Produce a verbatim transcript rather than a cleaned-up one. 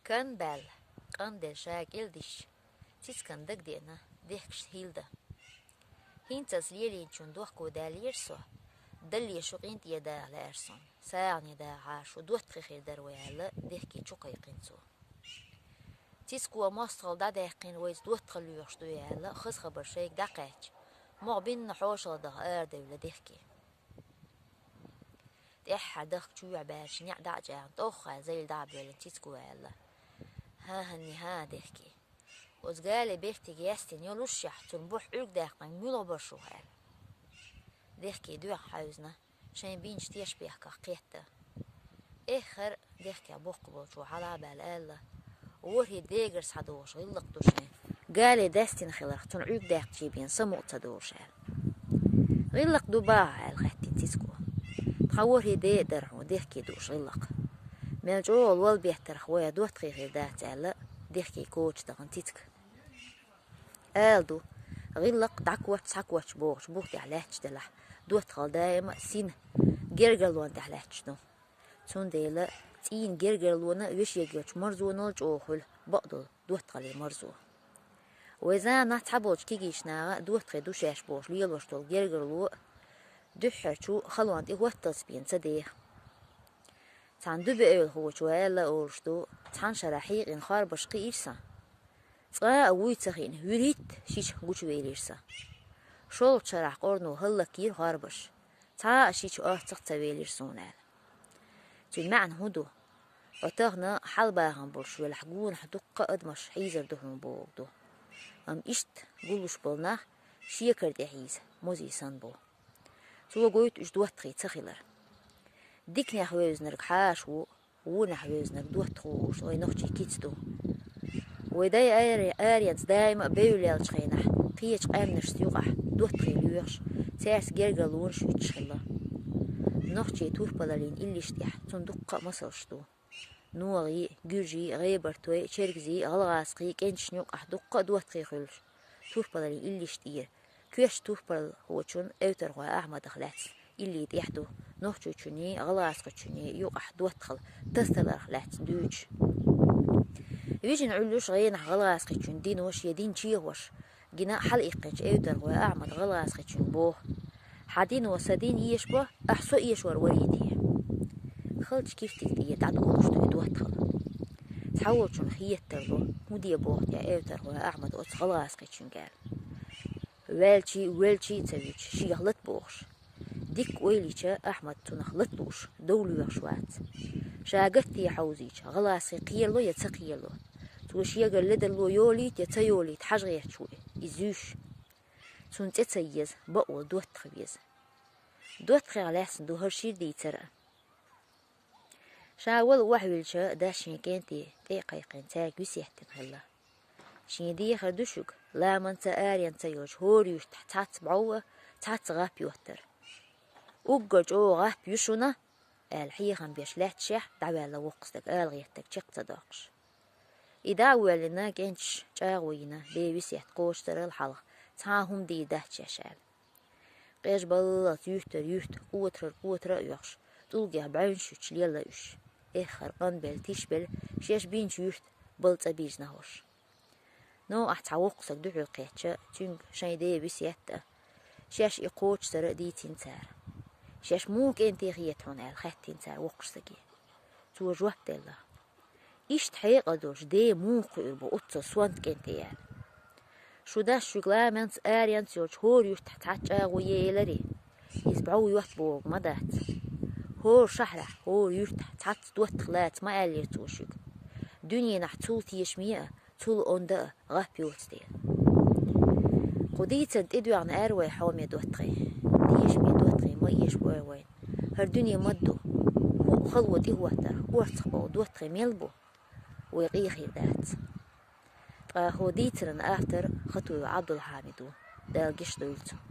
Кан баьлла, къандел ша кӀелдиш, цицкан дагадеана дехкаш хилда. ХӀинцалц лелийначун дохко даьллера со, далле шу къинтӀе даха лаьара суна, сагӀане даха шу доттагӀий хир дара вай аьлла, дехке чу кхайкхина цо. Цицко мостагӀал дӀадаьккхина вайца доттагӀал лоьхуш ду аьлла, хаза хабар шайга дӀакхаьчча, могӀа бинна хьошалгӀа даха арадевлла дехке. ТӀеххьара дахка чу баьрча неӀ дӀа а чӀагӀна, тӀоххьа зайла дӀа а боьллина цицко аьлла: «ХӀан-хӀанни хӀан, дехке. Оцу гали бертиг яьстина йолушшехь, цунна бухь Ӏуьрг даьккхинарг муьлха бара шух?» — аьлла. Дехке дуьхьа хьаьвзина, шайн бинчу тешбехках кхетта. Эххар дехкех боккха болчо хьала а баьлла аьлла: «ВорхӀе дегара схьадогӀуш гӀиллакх ду шайн. Гали даьстина хиларх, цунна Ӏуьрг даьккхича бен самукъа ца долуш», — аьлла. «ГӀиллакх ду баха?» — аьлла хаьттина цицко. «Тхан ворхӀе де а дара хьуна дехке дууш гӀиллакх. Мел чӀогӀа лол беттарх вай доттагӀий хир дац», — аьлла, дехке коча дахана цицка. Ала ду, гӀиллакх дӀакоча, схьакоча бохучу бух тӀехь лаьтташ делахь, доттагӀал даима а сина, гергарлонна тӀехь лаьтташ ду. Цундела цӀийнан гергарлонна вешега йолчу марзонал чӀогӀа хуьлу бакъдолу доттагӀаллин марзо. Вай заманахь цхьаболчу кегийчу наха доттагӀий ду шаьш бохуш лелош долу гергарло дуьххьарчу халонна тӀе хӀотталц бен ца деха. Цхьана дуьбеэвлахочо аьлла олуш ду, цхьана шарахь хьийкъина хорбаш кхиира сан. Цкъа а вуй ца хиъна, вуьрхӀитта шича гучувелира сан. ШолгӀачу шарахь къорно хӀаллакйира хорбаш. Цхьа а шича орцах ца велира суна аьлла. Цуьнан маьӀна хӀун ду? Хьо тахана хьалабахам болуш велахь, гонахь дуккха а адамаш хьийзар ду хьуна бохург ду. Амма иштта гуллуш болу нах шекара тӀе хьийза, музий санна бу. Цо гойту уьш доттагӀий ца хилар. Диканехь вевзинарг хьаша ву, вонехь вевзинарг доттагӀа ву, уьш вайн нохчийн кица ду. Вай дай ари-, аренца даима а бевллаьллачу хенахь, кхечу къаьмнашца юкъахь доттагӀий лоьхуш, цаьрца гергарлонаш юьттуш хилла. Нохчийн турпалаллин иллиш тӀехь цунна дуккха а масалш ду. НогӀий, гуьржий, гӀебартой, чергазий, гӀалгӀазкхий, кӀенташна юкъахь дуккха а доттагӀий хуьлуш, турпалаллин иллиш тӀера, коьртачу турпалхочун Эвтархой Ахьмадах лаьцна илли тӀехь ду, нохчочунний, гӀалгӀазкхочунний юкъахь доттагӀал тасадаларх лаьцна дуьйцуш. Вижина Ӏуьллуш гӀенахь гӀалгӀазкхичун дино шен дин чехош, гина хьалаиккхинчу Эвтархой Ахьмада гӀалгӀазкхичуьнга боху: «Хьан дино сан дин эшабо, ахь со эшор варий те?» Халчу кифтиг тӀера дӀадолуш ду и доттагӀал. Цхьаволчунна хетар ло, хӀун де боху те Эвтархой Ахьмада оцу гӀалгӀазкхичуьнга аьлла. Ваьлчий, велчий а ца вуьтуш, шех лата бохуш. Дикка ойла йича, Ахьмад цунах лата лууш, дов лоьхуш вац. Ша гатте хьовзийча, гӀалгӀазкхий кхерало я ца кхерало, цо шегара ледарло йолийта я ца йолийта хьажа гӀерташ ву иза, иза зуьйш. Цунна цӀе ца еза, бакъволу доттагӀа веза. ДоттагӀех лаьцна ду хӀара шира дийцар а. Ша вала охьавиллича, дас шен кӀентий тӀе а кхайкхина, цаьрга весет дина хилла. Шен дехар ду шуьга, ламанца, аренца йолчу хӀора юьртахь цхьацца бӀов а, цхьацца гӀап йоттар. «Уггар чӀогӀа гӀап ю шуна», — аьлла, хьехам беш лаьтташехь дӀаваьлла воккха стаг, ала гӀеттарг чекх ца доккхуш. И дӀа а воьллина, кӀенташа чӀагӀо йина, ден весет кхочушдарал хьалха, цхьа а хӀума дийр дац шаьш аьлла. Къежбаллалц юьртара юьрта, къотарара къотара а оьхуш, тӀулгех бӀаьвнаш юьттуш лелла уьш. Эххар къанбелла, тишбелла, шаьш бинчу юьрта балла цӀа бирзина хӀорш. Новкъахь цхьа воккха стаг дуьхьал кхетча, цуьнга шайн ден весет а, шаьш и кхочушдар а дийцина цара. «Шаьш муха кӀентий хета хьуна?» — аьлла, хаьттина цара воккхачу стаге. Цо жоп делла: «Иштта хьекъал долуш ден муха кхуьур бу оццул сонта кӀентий?» — аьлла. «Шун дас шуьга ламанца, аренца йолчу хӀора юьртахь цхьацца чӀагӀо еларий? Иза бӀов йотта бохург ма дац. ХӀора шахьарахь, хӀора юьртахь цхьацца доттагӀа лаца ма аьллера цо шуьга. Дуьненахь цул тешаме а, цул онда а гӀап йоцу дела». Кху дийцарна тӀедоьгӀна аьлла вай хьоме доттагӀий. Тешаме доттагӀий ма эшабой вайна. ХӀара дуьне ма-дду. ХӀуъа хало тӀехӀоттарх орцах бовла доттагӀий мел бу? Вай къен хир дац. Ткъа хӀокху дийцаран автор Хатуев Ӏабдулхьамид ву, Дала гечдойла цунна.